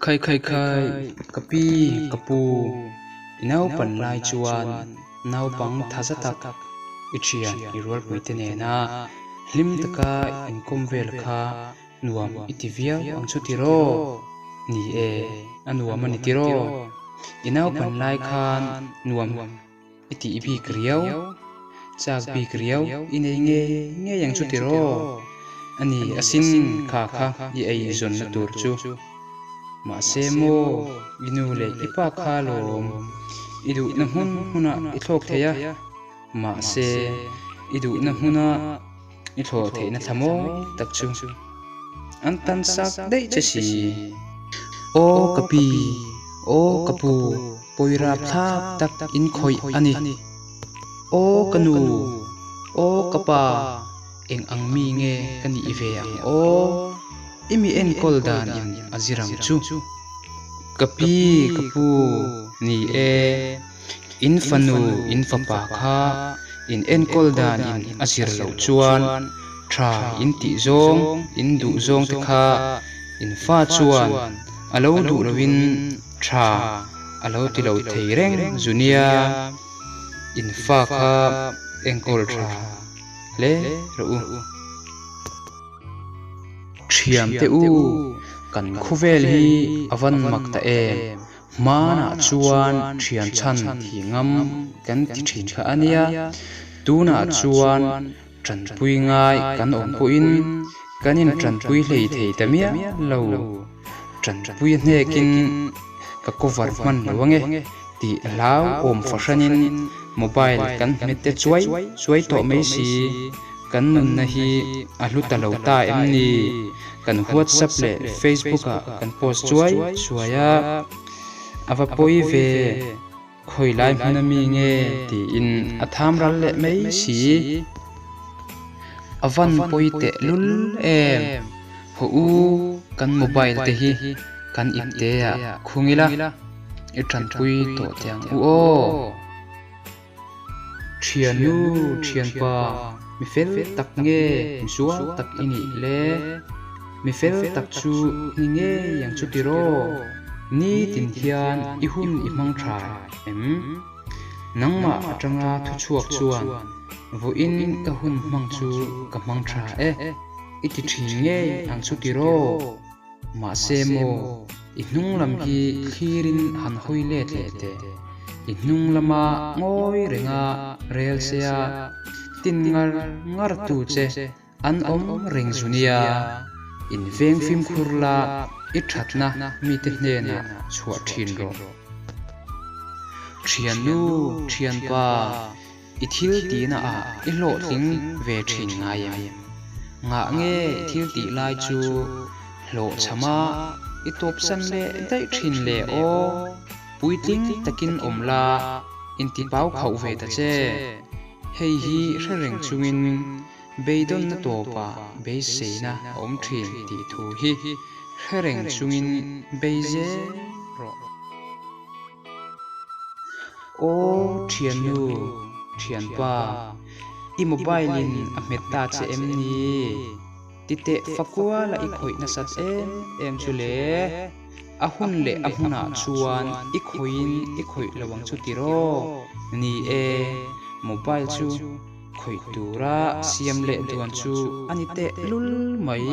Khai khai khai, ka pi, ka pu, i naupan lai chuan naupang tha za tak i thian i rualpuite nena hlim taka inkawm vel kha nuam i ti viau ang chu tiraw? Ni e, a nuam a ni tiraw? I naupan lai khan nuam i tih bik riau, chak bik riau i nei ngei ngei ang chu tiraw? A ni asin kha kha i ei zawnna tur chu. Mahse maw, i nu leh i pa kha lawm, i duhna hmun hmunah i thlawk thei a, mahse i duhna hmuna i thlawh theihna thla mawi tak chu an tan sak daih che si. Aw ka pi, aw ka pu, pawirap thlak tak in khawih a ni. Aw ka nu, aw ka pa, eng ang mi nge ka nih ve ang aw? I mi enkawl dan in a zir ang chu. Ka pi, ka pu, ni e. In fanu, in fapa kha in enkawl dan in a zir loh chuan tha in tih zawng, in duh zawng te kha in fa chuan a lo duh loin tha a lo ti lo thei reng zu nia. In fa kha enkawl tha hle rawh u. Thiamte u, kan khawvel hi a van mak ta em? Hmanah chuan thian chhan thi ngam kan ti thin kha a nia, tunah chuan tanpui ngai kan awm pawhin kan intanpui hlei thei ta miah lo. Tanpui a hnekin ka cover hman lo ange tih hlauhawm fahranin mobile kan hmet te chuai chuai tawh mai si. Kan nunna hi a hlu ta lo ta em ni? Kan WhatsApp leh Facebook ah kan post chuai chuai a, a va pawi ve, khawi lai hmun a mi nge tiin a tham ral leh mai si. A van pawi teh lul em? Haw u, kan mobile te hi kan ipte ah khung ila, i tanpui tawh teh ang u aw. Thiannu, thianpa, mi fel tak nge mi sual tak i nih le? Mi fel tak chu ni ngei ang chu tiraw? Nitin hian i hun i hmang tha em? Nangmah atanga thuchhuak chuan vawiin ka hun hmang chu ka hmang tha e, i ti thin ngei ang chu tiraw? Mahse maw, i hnung lam hi thlirin han hawi let leh teh. I hnung lama ngawi renga rel sea tin ngar ngar tu che an awm reng zu nia. In veng fimkhur la i thatna mite hnenah chhuah thin rawh. Thiannu, thianpa. I thil tihna ah i hlawhtling ve thin ngai em? Ngah nge i thil tih lai chu hlawhchham a i tawpsan leh daih thin le aw? Puitling takin awm la, intipau khauh ve ta che. Hei hi hre reng chungin beidawnna tawpah beiseina a awm thin tih thu hi hre reng chungin bei zel rawh. Aw thiannu, thianpa, i mobile in a hmet ta che em ni? Ti teh fakuala i khawih nasat em em chu le? A hun leh a hmunah chuan i khawihin i khawih lo ang chu tiraw? Ni e, mobile chu khawih tura siam leh duan chu a ni teh lul mai.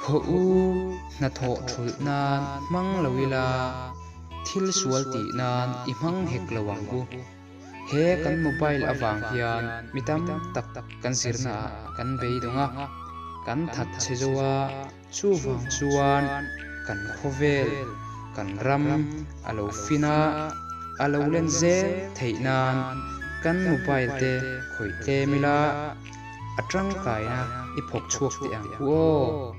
Haw u, hnathawh thulh nan hmang lo ila, thil sual tih nan i hmang hek lo ang u. He kan mobile avang hian mi tam tak kan zirna ah kan beidawng a, kan that chhe zo a, chuvang chuan kan khawvel, kan ram a lo fin a, a lo len zel theih nan kan mobile te khawih tlem ila, a tangkaina i phawk chhuak teh ang u aw.